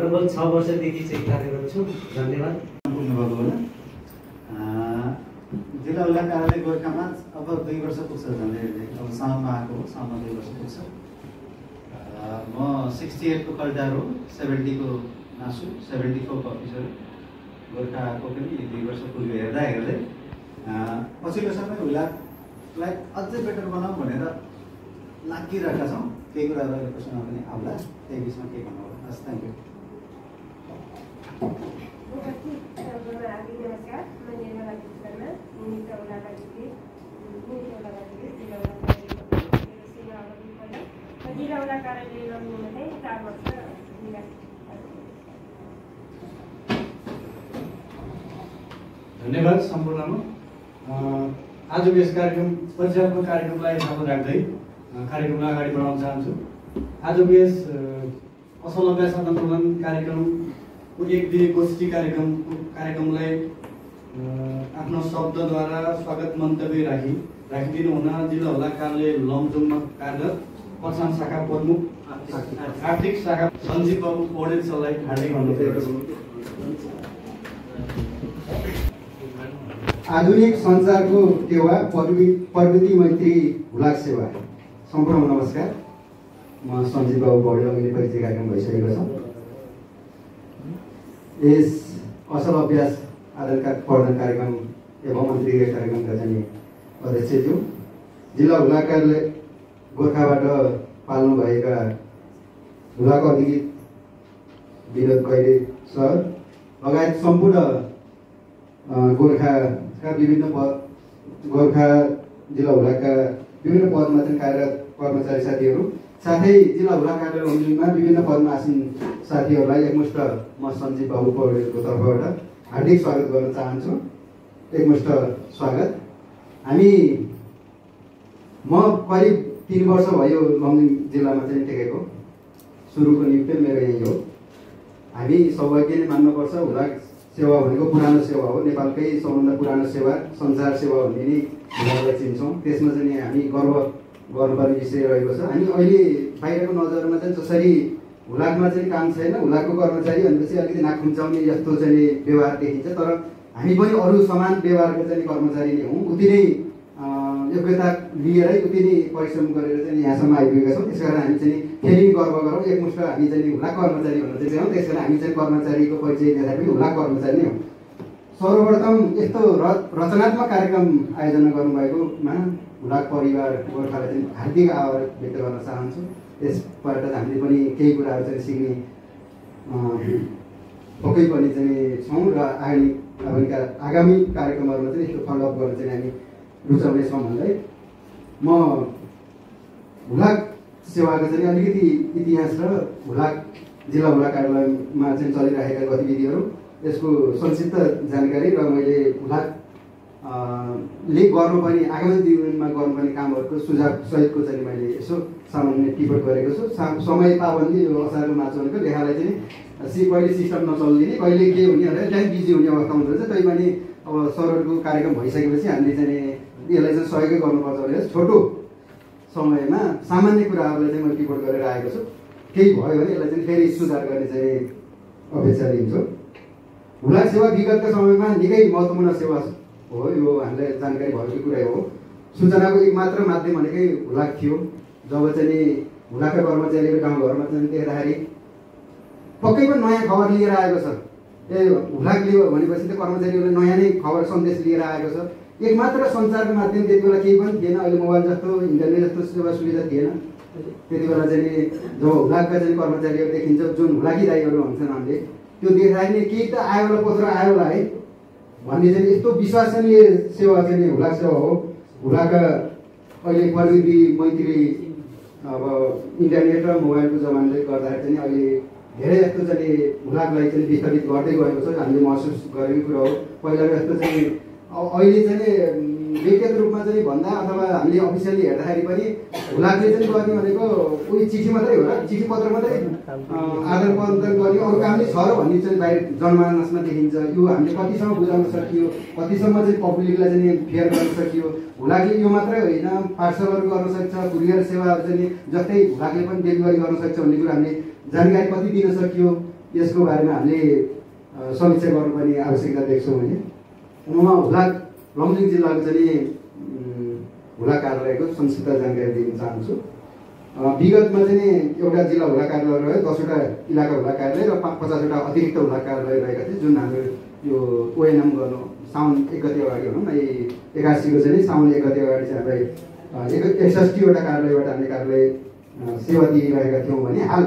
S21: लगभग 6 वर्षदेखि चाहिँ कार्यरत छु। धन्यवाद।
S2: पुग्नुभएको होला। जिल्ला हुँदा कार्यालय गोर्खामा अब 2 वर्ष पुग्छ। झन्डै अब साउनमा आएको हो, साउनमा 2 वर्ष पुग्छ। म 68 को खरिदार हो, 70 को नासु, 74 को अफिसर। गोर्खाको पनि 2 वर्ष पुग्यो हेर्दै पछिल्लो समय हुलालाई अझै बेटर बनाऊ भनेर लागिरहेका छौँ। केही कुराहरू प्रश्न पनि आउला, त्यही बिचमा के भन्नु होला। हस्, थ्याङ्क यू।
S4: धन्यवाद सम्पूर्णमा। आजको यस कार्यक्रम परिचयात्मक कार्यक्रमलाई सामु राख्दै कार्यक्रमलाई अगाडि बढाउन चाहन्छु। आजको यस असल अभ्यास आदान प्रदान कार्यक्रमको एक दिने गोष्ठी कार्यक्रमलाई आफ्नो शब्दद्वारा स्वागत मन्तव्य राखिदिनु हुन जिल्ला हुँदा कार्यालय लमजुङमा कार्यरत पछान शाखा प्रमुख आर्थिक शाखा सञ्जीव बाबु पौडेल सरलाई हार्दिक अनुरोध।
S15: आधुनिक सञ्चारको टेवा प्रविधि मन्त्री हुलाक सेवा। सम्पूर्ण नमस्कार, म सञ्जीव बाबु पौडेल। अहिले परिचय कार्यक्रम भइसकेको छ। यस असल अभ्यास आधार कार्ड पढ्न कार्यक्रम एवं अन्तर्क्रिया कार्यक्रमका चाहिँ अध्यक्षज्यू, जिल्ला हुलाक कार्यालय गोर्खाबाट पाल्नुभएका हुलाक अधिकृत विनोद खैरे सर लगायत सम्पूर्ण गोर्खाका विभिन्न पद, गोर्खा जिल्ला हुलाकका विभिन्न पदमा चाहिँ कार्यरत कर्मचारी साथीहरू, साथै जिल्ला हुलाक कार्यालय लमजुङमा विभिन्न पदमा आसीन साथीहरूलाई एकमुष्ट म सञ्जीव बाबु पौडेलको तर्फबाट हार्दिक स्वागत गर्न चाहन्छु। एकमुष्ट स्वागत। म करिब 3 वर्ष भयो लमजुङ जिल्लामा चाहिँ टेकेको। सुरुको नियुक्ति मेरो यही हो। हामी सौभाग्य नै मान्नुपर्छ। हुलाक सेवा भनेको पुरानो सेवा हो, नेपालकै सबभन्दा पुरानो सेवा, संसार सेवा भन्ने नै हुलाकलाई चिन्छौँ। त्यसमा चाहिँ हामी गर्व गर्नुपर्ने विषय रहेको छ। हामी अहिले बाहिरको नजरमा चाहिँ जसरी हुलाकमा चाहिँ काम छैन, हुलाकको कर्मचारी भनेपछि अलिकति नाक खुम्चाउने जस्तो चाहिँ व्यवहार देखिन्छ, तर हामी पनि अरू समान व्यवहारको चाहिँ कर्मचारी नै हौँ। उति नै योग्यता लिएरै उति नै परिश्रम गरेर चाहिँ यहाँसम्म आइपुगेका छौँ। त्यस कारण हामी चाहिँ फेरि गर्व गरौँ। एकमुष्ट हामी चाहिँ हुलाक कर्मचारी भन्न चाहिँ चाहौँ। त्यस कारण हामी चाहिँ कर्मचारीको परिचय दिँदा पनि हुलाक कर्मचारी नै हौँ। सर्वप्रथम यस्तो रचनात्मक कार्यक्रम आयोजना गर्नुभएकोमा हुलाक परिवार गोर्खालाई चाहिँ हार्दिक आभार व्यक्त गर्न चाहन्छु। त्यसबाट हामीले पनि केही कुराहरू चाहिँ सिक्ने पक्कै पनि चाहिँ छौँ र आगामी कार्यक्रमहरूमा चाहिँ यस्तो फलोअप गर्न चाहिँ हामी रुचाउनेछौँ भन्दै म हुलाक सेवाको चाहिँ अलिकति इतिहास र हुलाक जिल्ला हुलाक कार्यालयमा चाहिँ चलिरहेका गतिविधिहरू, यसको संक्षिप्त जानकारी र मैले हुलाक ले गर्नुपर्ने आगामी दिनमा गर्नुपर्ने कामहरूको सुझाव सहितको चाहिँ मैले यसो सामान्य टिप्पण गरेको छु। समय पाबन्दी यो असारको मार्च भनेको लेखालाई चाहिँ कहिले सिस्टम नचलिदिने, कहिले के हुने भनेर टाइम बिजी हुने अवस्था हुँदो रहेछ। तैपनि अब सरहरूको कार्यक्रम भइसकेपछि हामीले चाहिँ यसलाई चाहिँ सहयोगै गर्नुपर्छ भनेर छोटो समयमा सामान्य कुराहरूलाई चाहिँ मैले टिप्पण गरेर आएको छु। केही भयो भने यसलाई चाहिँ फेरि सुधार गर्ने चाहिँ अपेक्षा लिन्छु। हुलाक सेवा विगतका समयमा निकै महत्त्वपूर्ण सेवा हो, यो हामीलाई जानकारी भएको कुरै हो। सूचनाको एक मात्र माध्यम भनेकै हुलाक थियो। जब चाहिँ हुलाकका कर्मचारीहरू गाउँघरमा चाहिँ देख्दाखेरि पक्कै पनि नयाँ खबर लिएर आएको छ। हुलाक लियो भनेपछि त कर्मचारीहरूले नयाँ नै खबर सन्देश लिएर आएको छ। एक मात्र सञ्चारको माध्यम त्यति बेला केही पनि थिएन। अहिले मोबाइल जस्तो इन्टरनेट जस्तो सेवा सुविधा थिएन। त्यति बेला चाहिँ जो हुलाकका चाहिँ कर्मचारीहरू देखिन्छ, जुन हुलाकी दाइहरू हुन्छन्, हामीले त्यो देख्दाखेरि केही त आयो होला, पत्र आयो होला है भन्ने चाहिँ यस्तो विश्वसनीय सेवा चाहिँ हुलाक सेवा हो। हुलाकका अहिले प्रविधि मैत्री अब इन्टरनेट र मोबाइलको जमानाले गर्दाखेरि चाहिँ अहिले धेरै जस्तो चाहिँ हुलाकलाई चाहिँ विस्तारित गर्दै गएको छ। हामीले महसुस गरेको कुरा हो। पहिला जस्तो चाहिँ अहिले चाहिँ व्यक्तिगत रूपमा चाहिँ भन्दा अथवा हामीले अफिसियली हेर्दाखेरि पनि हुलाकले चाहिँ गर्ने भनेको उही चिठी मात्रै हो र चिठी पत्र मात्रै आदान प्रदान गर्ने, अरू कामले छ र भन्ने चाहिँ बाहिर जनमानसमा देखिन्छ। यो हामीले कतिसम्म बुझाउन सकियो, कतिसम्म चाहिँ पब्लिकलाई चाहिँ फेयर गर्न सकियो। हुलाकले यो मात्रै होइन, पार्सलहरू गर्न सक्छ, कुरियर सेवाहरू चाहिँ जस्तै हुलाकले पनि डेलिभरी गर्न सक्छ भन्ने कुरा हामीले जानकारी कति दिन सकियो, यसको बारेमा हामीले समीक्षा गर्नुपर्ने आवश्यकता देख्छौँ भने म हुलाक लमजुङ जिल्लाको चाहिँ हुलाक कार्यालयको संक्षिप्त जानकारी दिन चाहन्छु। विगतमा चाहिँ एउटा जिल्ला हुलाक कार्यालय रह्यो, 10वटा इलाका हुलाक कार्यालय र 50वटा अतिरिक्त हुलाक कार्यालय रहेका थिए, जुन हाम्रो यो ओएनएम गर्नु साउन 1 गते अगाडि भनौँ न, 81 को चाहिँ साउन 1 गते अगाडि चाहिँ हामीलाई 61वटा कार्यालयबाट हामीले कार्यालय सेवा दिइरहेका थियौँ भने हाल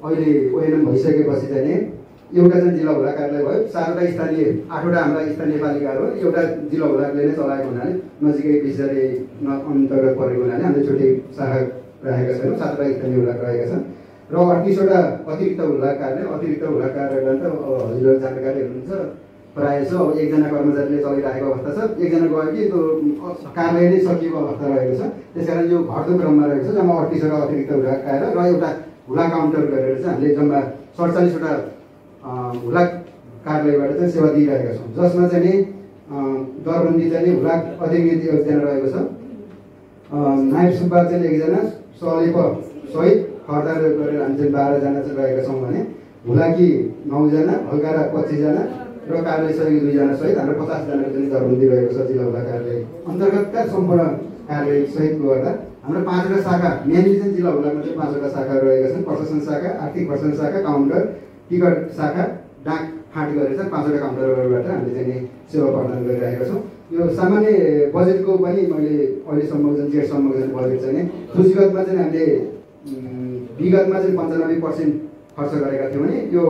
S15: अहिले ओएनएम भइसकेपछि चाहिँ एउटा चाहिँ जिल्ला हुलाक कार्यालय भयो। 4वटा स्थानीय 8वटा हाम्रा स्थानीय पालिकाहरू हो, एउटा जिल्ला हुलाकले नै चलाएको हुनाले नजिकै विषयले अन्तर्गत परेको हुनाले हामीले छुट्टै शाखा राखेका छैनौँ। 7वटा स्थानीय हुलाक रहेका छन् र 38वटा अतिरिक्त हुलाक कार्यालय। अतिरिक्त हुलाक कार्यालयमा त हजुरहरू जानकारी हुनुहुन्छ प्रायः छ। अब एकजना कर्मचारीले चलाइरहेको अवस्था छ, एकजना गयो कि त्यो कार्यालय नै सकिएको अवस्था रहेको छ। त्यसकारण यो घट्दो क्रममा रहेको छ। जम्मा 38वटा अतिरिक्त हुलाक कार्यालय र एउटा हुलाक काउन्टर गरेर चाहिँ हामीले जम्मा 47वटा हुलाक कार्यालयबाट चाहिँ सेवा दिइरहेका छौँ, जसमा चाहिँ दरबन्दी चाहिँ हुलाक अधिकृत एकजना रहेको छ, नायब सुब्बा चाहिँ एकजना, सलेप सहित खर्दार गरेर हामी चाहिँ 12जना चाहिँ रहेका छौँ भने हुलाकी 9जना, हल्कारा 25जना र कार्यालय सहयोगी 2जना सहित हाम्रो 50जनाको चाहिँ दरबन्दी रहेको छ। जिल्ला हुलाक कार्यालय अन्तर्गतका सम्पूर्ण कार्यालय सहितको गर्दा हाम्रो 5वटा शाखा, मेनली चाहिँ जिल्ला हुलाकमा चाहिँ 5वटा शाखा रहेका छन्। प्रशासन शाखा, आर्थिक प्रशासन शाखा, काउन्टर, टिकट शाखा, डाक फाँट गरेर चाहिँ 5वटा काउन्टरबाट हामीले चाहिँ सेवा प्रदान गरिरहेका छौँ। यो सामान्य बजेटको पनि मैले अहिलेसम्म चाहिँ जेठसम्मको चाहिँ बजेट चाहिँ पुँजीगतमा चाहिँ हामीले विगतमा चाहिँ 95% खर्च गरेका थियौँ भने यो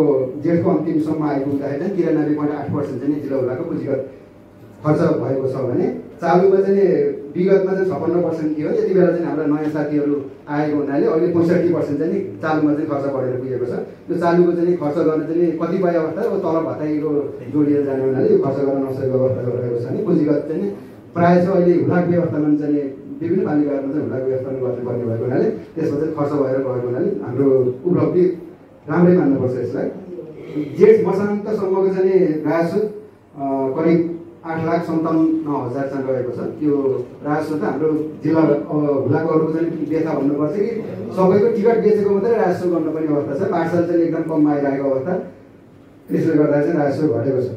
S15: जेठको अन्तिमसम्म आइपुग्दाखेरि चाहिँ 93.8% चाहिँ जिल्ला हुलाको पुँजीगत खर्च भएको छ भने चालुमा चाहिँ विगतमा चाहिँ 56% थियो। यति बेला चाहिँ हाम्रा नयाँ साथीहरू आएको हुनाले अहिले 65% चाहिँ चालुमा चाहिँ खर्च बढेर पुगेको छ। यो चालुको चाहिँ खर्च गर्न चाहिँ कतिपय अवस्था अब तल भत्ताइको जोडिएर जाने हुनाले यो खर्च गर्न नसकेको अवस्था रहेको छ भने पुँजीगत चाहिँ प्रायः चाहिँ अहिले हुलाक व्यवस्थापन चाहिँ विभिन्न पालिकाहरूमा चाहिँ हुलाक व्यवस्थापन गर्नुपर्ने भएको हुनाले त्यसमा चाहिँ खर्च भएर गएको हुनाले हाम्रो उपलब्धि राम्रै मान्नुपर्छ यसलाई। जेठ मसान्तसम्मको चाहिँ राजस्व करिब 8,57,000 चाहिँ रहेको छ। त्यो राजस्व त हाम्रो जिल्ला हुलाको अरूको चाहिँ व्यथा भन्नुपर्छ कि सबैको टिकट बेचेको मात्रै राजस्व गर्नुपर्ने अवस्था छ। पाठशाला चाहिँ एकदम कम आइरहेको अवस्था, त्यसले गर्दा चाहिँ राजस्व घटेको छ।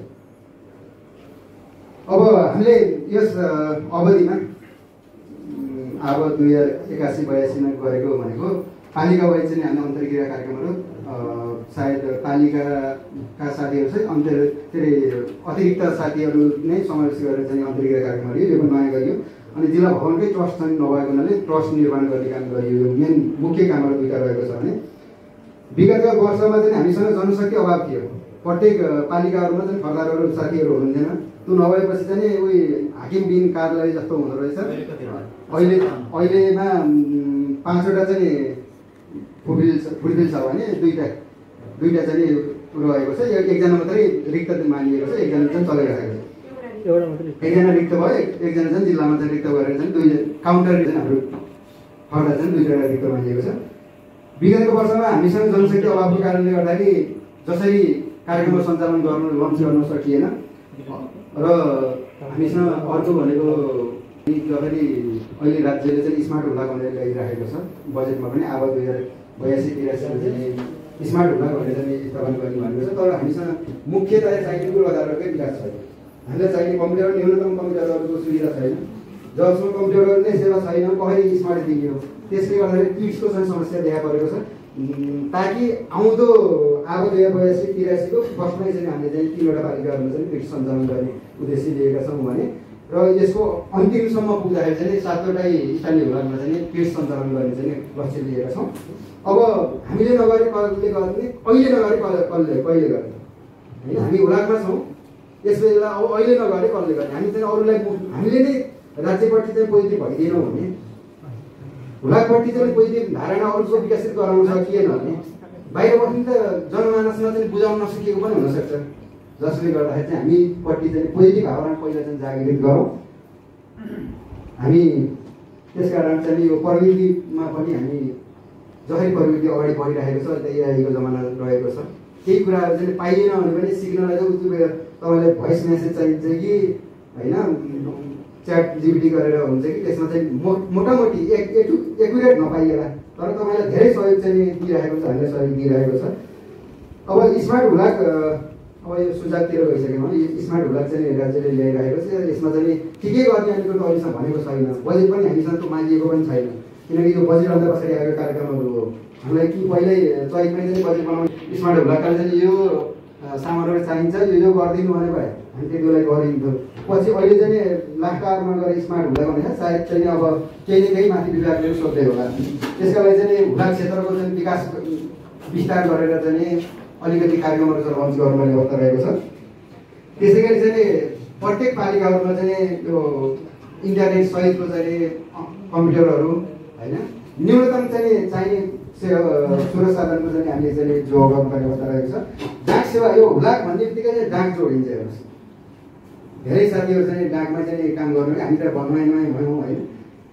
S15: अब हामीले यस अवधिमा अब 2081-82मा गरेको भनेको पालिका वाइज चाहिँ हामीले अन्तर्क्रिया कार्यक्रमहरू सायद पालिकाका साथीहरू चाहिँ अतिरिक्त साथीहरू नै समावेश गरेर चाहिँ अन्तर्क्रिया कार्यक्रम गरियो। यो पनि नयाँ गरियो। अनि जिल्ला भवनकै ट्रस्ट चाहिँ नभएको हुनाले ट्रस्ट निर्माण गर्ने काम गरियो। यो मेन मुख्य कामहरू दुईवटा रहेको छ भने विगतका वर्षमा चाहिँ हामीसँग जनशक्ति अभाव थियो। प्रत्येक पालिकाहरूमा चाहिँ ठगदारहरू साथीहरू हुनुहुन्थेन। त्यो नभएपछि चाहिँ उही हाकिम बिन कार्यालय जस्तो हुँदो रहेछ। अहिलेमा 5वटा चाहिँ फुटबिल छ भने दुईवटा चाहिँ रहेको छ। एकजना मात्रै रिक्त मानिएको छ, एकजना चाहिँ चलाइरहेको छ। एकजना रिक्त भयो, एकजना चाहिँ जिल्लामा चाहिँ रिक्त गरेर चाहिँ 2 काउन्टर चाहिँ हाम्रो खर्च चाहिँ 2 रिक्त मानिएको छ। विगतको वर्षमा हामीसँग जनशक्ति अभावको कारणले गर्दाखेरि जसरी कार्यक्रम सञ्चालन लन्च गर्न सकिएन र हामीसँग अर्को भनेको जसरी अहिले राज्यले चाहिँ स्मार्ट हुला भनेर ल्याइराखेको छ। बजेटमा पनि अब 2082-83 चाहिँ स्मार्ट हुला भनेर चाहिँ स्थापना गर्ने भनेको छ। तर हामीसँग मुख्यतया चाहिने पूर्वाधारकै विकास छैन। हामीलाई चाहिने कम्प्युटर, न्यूनतम कम्प्युटरहरूको सुविधा छैन। जबसम्म कम्प्युटर नै सेवा छैन कसरी स्मार्ट दिने हो। त्यसले गर्दाखेरि किट्सको चाहिँ समस्या देखा परेको छ। ताकि आउँदो अब 2082-83को फर्स्टमै चाहिँ हामीले चाहिँ 3वटा पालिकाहरूमा चाहिँ किट्स सञ्चालन गर्ने उद्देश्य लिएका छौँ भने र यसको अन्तिमसम्म पुग्दाखेरि चाहिँ 7वटै स्थानीय हुलामा चाहिँ किट्स सञ्चालन गर्ने चाहिँ लक्ष्य लिएका छौँ। अब हामीले नगरे कसले गर्ने, अहिले नगरे कहिले गर्ने होइन। हामी हुलाकमा छौँ, यस बेला अब अहिले नगरे कसले गर्ने। हामी चाहिँ अरूलाई हामीले नै राज्यपट्टि चाहिँ पोजिटिभ भइदिएनौँ भने, हुलाकपट्टि चाहिँ पोजिटिभ धारणा अरूको विकसित गराउन सकिएन भने बाहिर बस्ने त जनमानसमा चाहिँ बुझाउन नसकिएको पनि हुनसक्छ। जसले गर्दाखेरि चाहिँ हामीपट्टि चाहिँ पोजिटिभ भावना पहिला चाहिँ जागृत गरौँ। हामी त्यसकारण चाहिँ यो प्रविधिमा पनि हामी जसरी प्रविधि अगाडि बढिरहेको छ त्यही आएको जमाना रहेको छ। केही कुराहरू चाहिँ पाइएन भने पनि सिक्नलाई चाहिँ तपाईँलाई भोइस मेसेज चाहिन्छ कि होइन, च्याट जिपिटी गरेर हुन्छ कि त्यसमा चाहिँ मोटामोटी एकुरेट नपाइएला तर तपाईँलाई धेरै सहयोग चाहिँ दिइरहेको छ, हामीलाई सहयोग दिइरहेको छ। अब स्मार्ट हुलाक अब यो सुझावतिर गइसक्यौँ भने स्मार्ट हुलाक चाहिँ राज्यले ल्याइरहेको छ। यसमा चाहिँ के गर्ने अहिलेको त अहिलेसम्म भनेको छैन। बजेट पनि हामीसँग त्यो मागिएको पनि छैन, किनकि यो बजेटभन्दा पछाडि आएको कार्यक्रमहरू हो। हामीलाई कि पहिल्यै चैतमै चाहिँ बजेट बनाउने स्मार्ट हुलाकले चाहिँ यो सामानहरू चाहिन्छ, यो गरिदिनु भने भयो, हामी त्यति बेला गरिदिन्थ्यौँ। पछि अहिले चाहिँ लाखमा गएर स्मार्ट हुलाक भनेर सायद चाहिँ अब केही न केही माथि विभागले सोध्दै होला। त्यसका लागि चाहिँ हुलाक क्षेत्रको चाहिँ विकास विस्तार गरेर चाहिँ अलिकति कार्यक्रमहरू चाहिँ लन्च गर्नुपर्ने अवस्था रहेको छ। त्यसै गरी चाहिँ प्रत्येक पालिकाहरूमा चाहिँ यो इन्टरनेट सहितको चाहिँ कम्प्युटरहरू होइन, न्यूनतम चाहिँ चाहिने स्रोत साधनको चाहिँ हामीले चाहिँ जोड गर्नुपर्ने अवस्था रहेको छ। डाक सेवा यो हुलाक भन्ने बित्तिकै चाहिँ डाक जोडिन्छ। हेर्नुहोस्, धेरै साथीहरू चाहिँ डाकमा चाहिँ काम गर्नु, हामी त भनौँ होइन,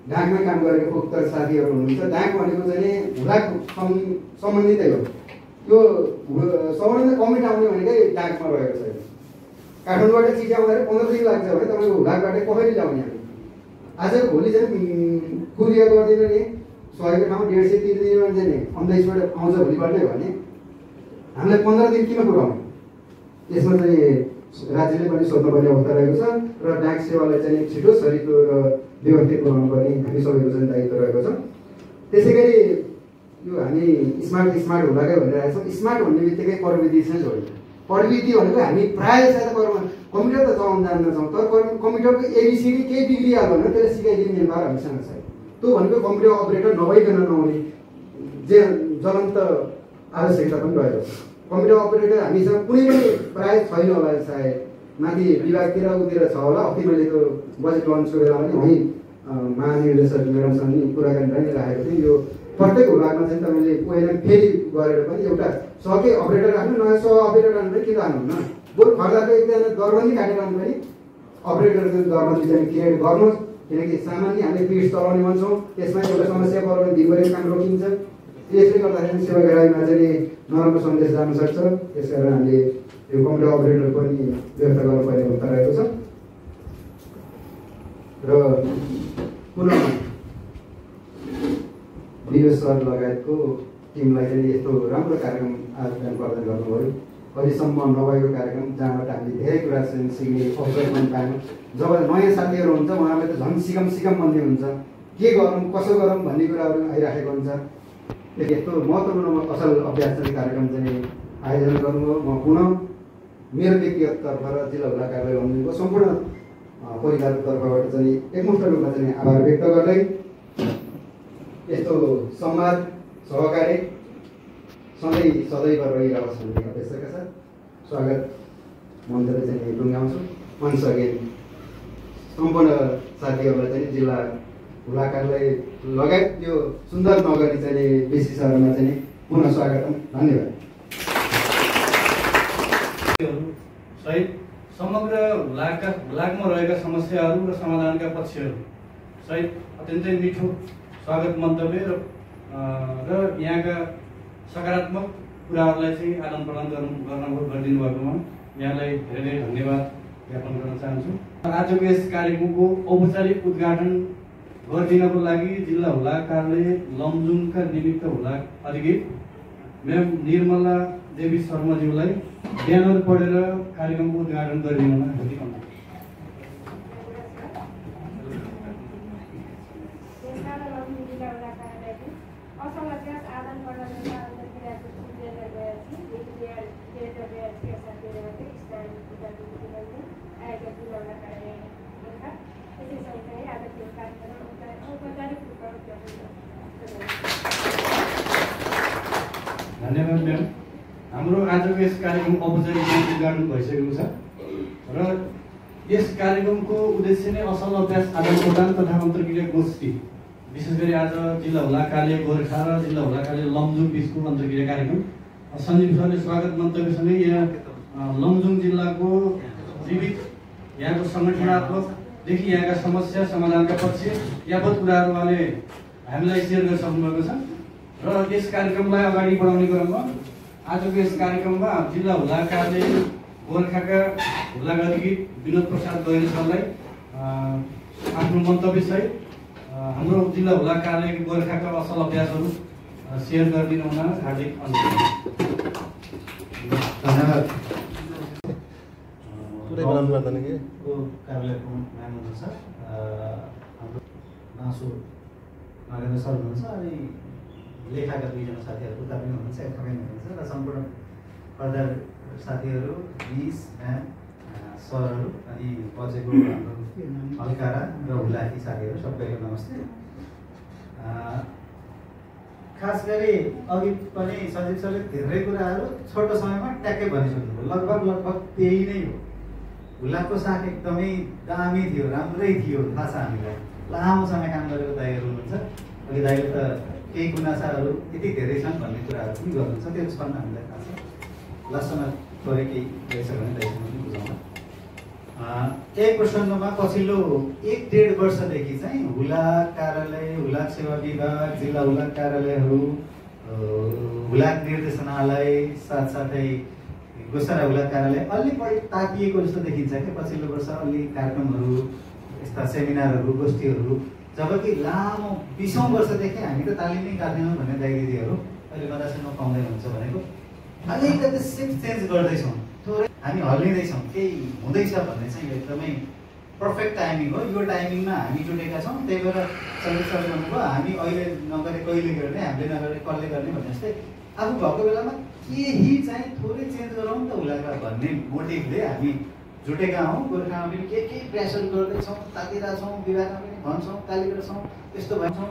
S15: डाकमै काम गरेको उक्त साथीहरू हुनुहुन्छ। डाक भनेको चाहिँ हुलाक सम्बन्धितै हो। यो सबैभन्दा कमी आउने भनेकै डाकमा रहेको छ। काठमाडौँबाट चिठी आउँदाखेरि 15 दिन लाग्छ भने तपाईँको हुलाकबाट कसरी ल्याउने हामी आज भोलि चाहिँ कुरियर गरिदिनु नि 100को ठाउँमा 150 तिर्दिनु भने चाहिँ अन द स्पोट आउँछ भोलिबाट नै भने हामीलाई 15 दिन किन पुऱ्याउने। यसमा चाहिँ राज्यले पनि सोध्नुपर्ने अवस्था रहेको छ र डाक सेवालाई चाहिँ छिटो सरितो र व्यवस्थित बनाउनु पर्ने हामी सबैको चाहिँ दायित्व रहेको छ। त्यसै गरी यो हामी स्मार्ट हुलाकै भनिरहेको छौँ। स्मार्ट भन्ने बित्तिकै प्रविधि चाहिँ जोडिन्छ। प्रविधि भनेको हामी प्रायः जस्तो कम्प्युटर त चलाउन जान्दछौँ, तर कम्प्युटरको एबिसिडी केही बिग्रिहाल्यो भने त्यसलाई सिकाइदिने मेम्बर हामीसँग छ। त्यो भनेको कम्प्युटर अपरेटर नभइकन नहुने जे ज्वलन्त आवश्यकता पनि रहेको छ। कम्प्युटर अपरेटर हामीसँग कुनै पनि प्रायः छैन होला, सायद माथि विभागतिर उतिर छ होला। अस्ति मैले त्यो बजेट लन्चको बेलामा पनि वहीँ महानिर्देशक म्याडमसँग नि कुराकानी पनि राखेको थिएँ। यो प्रत्येक विभागमा चाहिँ तपाईँले पहिला फेरि गरेर पनि एउटा सके अपरेटर राख्नु, नयाँ सह अपरेटर राख्नु पनि किन राख्नुहुन्न, बरु खर्दाको एकजना दरबन्दी काटेर राख्नु पनि अपरेटरको दरबन्दी चाहिँ क्रिएट गर्नुहोस्। किनकि सामान्य हामीले पिड चलाउने भन्छौँ, त्यसमा एउटा समस्या पऱ्यो भने दिनभरि काम रोकिन्छ। त्यसले गर्दाखेरि सेवाग्राहीमा चाहिँ नराम्रो सन्देश जान सक्छ। त्यस कारण हामीले यो कम्प्युटर अपरेटर पनि व्यवस्था गर्नुपर्ने अवस्था रहेको छ। र पुनः विवेश सर लगायतको टिमलाई चाहिँ यस्तो राम्रो कार्यक्रम आयोजन प्रदान गर्नुभयो। अहिलेसम्म नभएको कार्यक्रम जहाँबाट हामीले धेरै कुरा चाहिँ सिक्ने अवसर पनि पायौँ। जब नयाँ साथीहरू हुन्छ उहाँलाई त झन् सिकम भन्ने हुन्छ, के गरौँ कसो गरौँ भन्ने कुराहरू आइराखेको हुन्छ। यस्तो महत्त्वपूर्ण असल अभ्यास चाहिँ कार्यक्रम चाहिँ आयोजना गर्नुभयो। म पुनः मेरो व्यक्तिगत तर्फ र जिल्ला हुला कार्यालय लमजुङको सम्पूर्ण परिवारको तर्फबाट चाहिँ एकमुष्ट रूपमा चाहिँ आभार व्यक्त गर्दै यस्तो संवाद सहकार्य सधैँ रहिरहोस् भन्ने अपेक्षाका साथ स्वागत मन्त्र चाहिँ टुङ्गाउँछु। वन्स अगेन सम्पूर्ण साथीहरूलाई चाहिँ जिल्ला हुला कार्यालय लगायत यो सुन्दर नगरी चाहिँ बेसी सहरमा चाहिँ पुनः स्वागतम। धन्यवाद।
S4: सहित समग्र हुलाकमा रहेका समस्याहरू र समाधानका पक्षहरू सहित अत्यन्तै मिठो स्वागत मन्तव्य र यहाँका सकारात्मक कुराहरूलाई चाहिँ आदान प्रदान गरिदिनु भएकोमा यहाँलाई धेरै धेरै धन्यवाद ज्ञापन गर्न चाहन्छु। आजको यस कार्यक्रमको औपचारिक उद्घाटन गरिदिनको लागि जिल्ला हुला कार्यालय लमजुङका निमित्त हुला अधिकृत म्याम निर्मला देवी शर्माज्यूलाई ब्यानर पढेर कार्यक्रमको उद्घाटन गरिदिनुमा हार्दिक अनुरोध। धन्यवाद म्याम। हाम्रो आजको यस कार्यक्रम औपचारिक उद्घाटन भइसकेको छ र यस कार्यक्रमको उद्देश्य नै असल अभ्यास आदान प्रदान तथा अन्तर्क्रिया गोष्ठी, विशेष गरी आज जिल्ला हुला कार्यालय गोर्खा र जिल्ला हुला कार्यालय लमजुङ बिचको अन्तर्क्रिया कार्यक्रम। सञ्जीव सरले स्वागत मन्तव्यसँगै यहाँ लमजुङ जिल्लाको विविध यहाँको सङ्गठनात्मकदेखि यहाँका समस्या समाधानका पक्ष यावत कुराहरू उहाँले हामीलाई सेयर गरिसक्नुभएको छ र यस कार्यक्रमलाई अगाडि बढाउने क्रममा आजको यस कार्यक्रममा जिल्ला हुला कार्यालय गोर्खाका हुला अधिकृत विनोद प्रसाद गैरे सरलाई आफ्नो मन्तव्यसहित हाम्रो जिल्ला हुला कार्यालय गोर्खाका असल अभ्यासहरू सेयर गरिदिनु हुन हार्दिक अनुरोध।
S2: धन्यवाद। कार्यालयको म्याम हुनुहुन्छ, हाम्रो नासु नरेन्द्र सर हुनुहुन्छ, अनि लेखाका दुईजना साथीहरू उता पनि हुनुहुन्छ, एकदमै हुनुहुन्छ र सम्पूर्ण पदार साथीहरू मिस म्याम सरहरू अनि बजेको हाम्रो हल्कारा र हुलाकी साथीहरू सबैको नमस्ते। खास गरी अघि पनि सञ्जीव सरले धेरै कुराहरू छोटो समयमा ट्याक्कै भनिसक्नुभयो। लगभग त्यही नै हो। हुलाको साथ एकदमै दामी थियो, राम्रै थियो, थाहा छ हामीलाई। लामो समय काम गरेको दाइहरू हुनुहुन्छ, अघि दाइले त केही गुनासाहरू यति धेरै छन् भन्ने कुराहरू पनि गर्नुहुन्छ, त्यो छन् हामीलाई थाहा छ। लास्टमा थोरै केही रहेछ भने दाइसँग पनि बुझाउन। यही प्रसङ्गमा पछिल्लो 1-1.5 वर्षदेखि चाहिँ हुला कार्यालय, हुला सेवा विभाग, जिल्ला हुला कार्यालयहरू, हुला निर्देशनालय साथसाथै गोसारा हुला कार्यालय अलि बढी तातिएको जस्तो देखिन्छ क्या पछिल्लो वर्ष। अलि कार्यक्रमहरू, यस्ता सेमिनारहरू, गोष्ठीहरू, जबकि लामो 20औं वर्षदेखि हामी त तालिमै गाँदैनौँ भन्ने दाइ दिदीहरू अहिले मद्रासमा पाउँदै हुन्छ भनेको अलिकति सिफ्ट चेन्ज गर्दैछौँ, थोरै हामी हल्लिँदैछौँ, केही हुँदैछ भन्ने चाहिँ एकदमै पर्फेक्ट टाइमिङ हो। यो टाइमिङमा हामी जुटेका छौँ। त्यही भएर सञ्जीव सरले भन्नुभयो हामी अहिले नगरे कहिले गर्ने, हामीले नगरे कसले गर्ने भने जस्तै आफू भएको बेलामा केही चाहिँ थोरै चेन्ज गरौँ त उलाका भन्ने मोटिभले हामी जुटेका हौँ। गोर्खामा पनि के प्रेसर गर्दैछौँ, तातिरहेछौँ, विभागमा पनि भन्छौँ, गाली गर्छौँ, त्यस्तो भन्छौँ।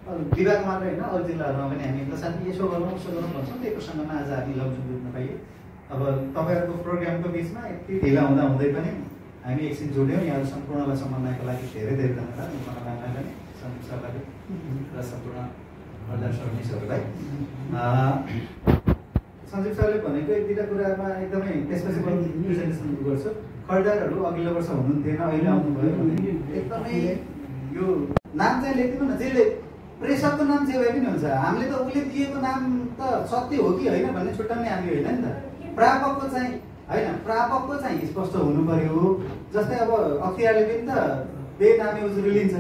S2: विभाग मात्र होइन अरू जिल्लाहरूमा पनि हामी त साथी यसो गरौँ उसो गरौँ भन्छौँ। त्यही प्रसङ्गमा आज हामी लमजुङ जुट्न पाइयो। अब तपाईँहरूको प्रोग्रामको बिचमा यति ढिला हुँदै पनि हामी एकछिन जोड्यौँ। यहाँहरू सम्पूर्णलाई समन्वयको लागि धेरै धेरै धन्यवाद। मनोकामना पनि सञ्जीव सरलाई र सम्पूर्ण प्रधान सर्भिसहरूलाई। सञ्जीव सरले भनेको एक दुईवटा कुरामा एकदमै त्यसपछि प्रेजेन्टेसन गर्छु। खड्डाहरू अघिल्लो वर्ष हुनुहुन्थेन, अहिले आउनुभयो भने एकदमै यो नाम चाहिँ लेखिदिनु न, जसले प्रेसरको नाम जे भए पनि हुन्छ। हामीले त उसले दिएको नाम त सत्य हो कि होइन भन्ने छुट्याउने हामी होइन नि त। प्रापकको चाहिँ होइन, प्रापकको चाहिँ स्पष्ट हुनु पर्यो। जस्तै अब अख्तियारले पनि त बेनामी उजुरी लिन्छ।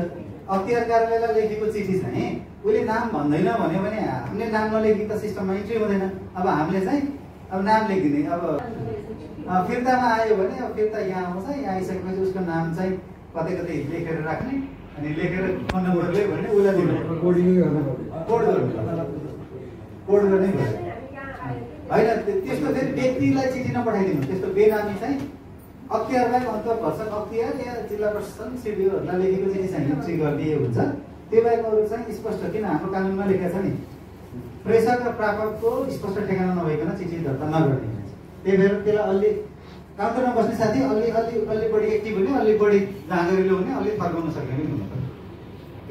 S2: अख्तियार कार्यालयलाई लेखेको चिठी चाहिँ उसले नाम भन्दैन भन्यो भने हामीले नाम नलेखी त सिस्टममा इन्ट्री हुँदैन। अब हामीले चाहिँ अब नाम लेखिदिने, अब फिर्तामा आयो भने अब फिर्ता यहाँ आउँछ, यहाँ आइसकेपछि उसको नाम चाहिँ कतै कतै लेखेर राख्ने, अनि लेखेर फोन नम्बर ले भने उसलाई दिनु, कोड गर्ने भयो होइन। त्यस्तो फेरि व्यक्तिलाई चिठी नपठाइदिनु। त्यस्तो बेनामी चाहिँ अख्तियारलाई अन्तर्गत भर्छन्, अख्तियार या जिल्ला प्रशासन सिडिओहरूलाई लेखेको चिठी चाहिँ इन्ट्री गरिदिए हुन्छ। त्यो बाहेक अरू चाहिँ स्पष्ट, किन हाम्रो कानुनमा लेखेको छ नि प्रेसर र प्रापकको स्पष्ट ठेगाना नभइकन चिठी दर्ता नगर्ने। त्यही भएर त्यसलाई अलि काउन्टरमा बस्ने साथी अलि बढी एक्टिभ हुने, अलि बढी जाँगरिलो हुने, अलि फर्काउन सक्ने पनि हुनुपर्छ।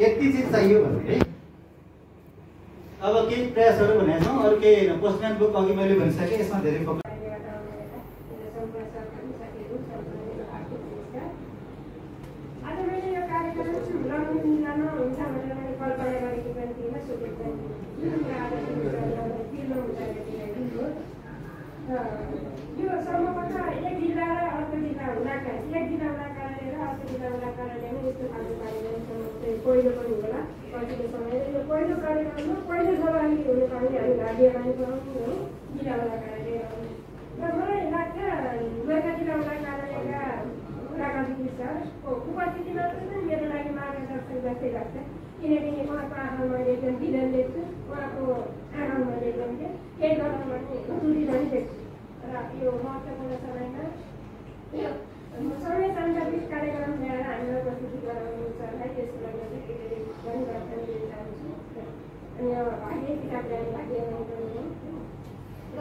S2: यति चिज चाहियो भने है। अब केही प्रयासहरू भनेको छौँ, अरू केही होइन। पोस्टम्यान बुक अघि मैले भनिसकेँ, यसमा धेरै फोकस।
S3: आज मैले यो कार्यक्रम लमजुङ जिल्लामा हुन्छ भनेर मैले कल्पना गरेको पनि थिइनँ, सोचेको पनि यो सर्वप्रथम एक जिल्ला र अर्को जिल्ला हुँदाका, एक जिल्ला हुँदा कारणले र अर्को जिल्ला हुँदा कारणले नै यस्तो खालको कार्यक्रम पहिलो पनि होला पछिल्लो समय। यो पहिलो कार्यक्रममा पहिलो सहभागी हुनुपर्ने हामी भाग्यमानी छौँ है, जिल्ला हुँदा कारणले। र मलाई लाग्छ गोर्खा जिल्ला हुँदा कारणलेका प्राकृतिक सरको उपस्थितिमा चाहिँ मेरो लागि मार्गदर्शन जस्तै लाग्छ। किनकि उहाँको आँखामा मैले एकदम विजन देख्छु, उहाँको आँखामा मैले एकदम केही गर्न पनि दुरी पनि देख्छु। र यो महत्त्वपूर्ण समयमा समय साङ्गीतिक कार्यक्रम ल्याएर हामीलाई प्रस्तुति गराउनु सरलाई त्यसको लागि धेरै धन्यवाद दिन चाहन्छु। अनि अब भाग्य किताब ल्याउने भाग्य र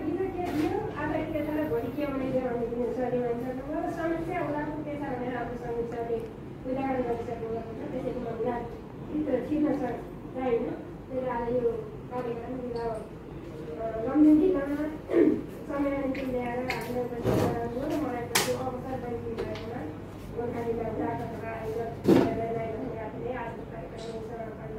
S3: हिजो के थियो, आज के छ र भोलि के हुनेछ भन्ने पनि सरले भन्छ। मेरो समस्या उहाँको के छ भनेर अब समीर सरले उदाहरण गरिसक्नु भएको छ। त्यसैले म उहाँभित्र छिर्न चाहिन्न। त्यसले आज यो कार्यक्रम जिल्ला लमजुङ जिल्लामा समय ल्याएर हामीलाई प्रस्तुत गराउनु र मलाई त्यो अवसर पनि दिनुभएकोमा गोर्खा जिल्ला उदाहरणका आयोजकलाई धन्यवाद दिँदै आजको कार्यक्रम समापन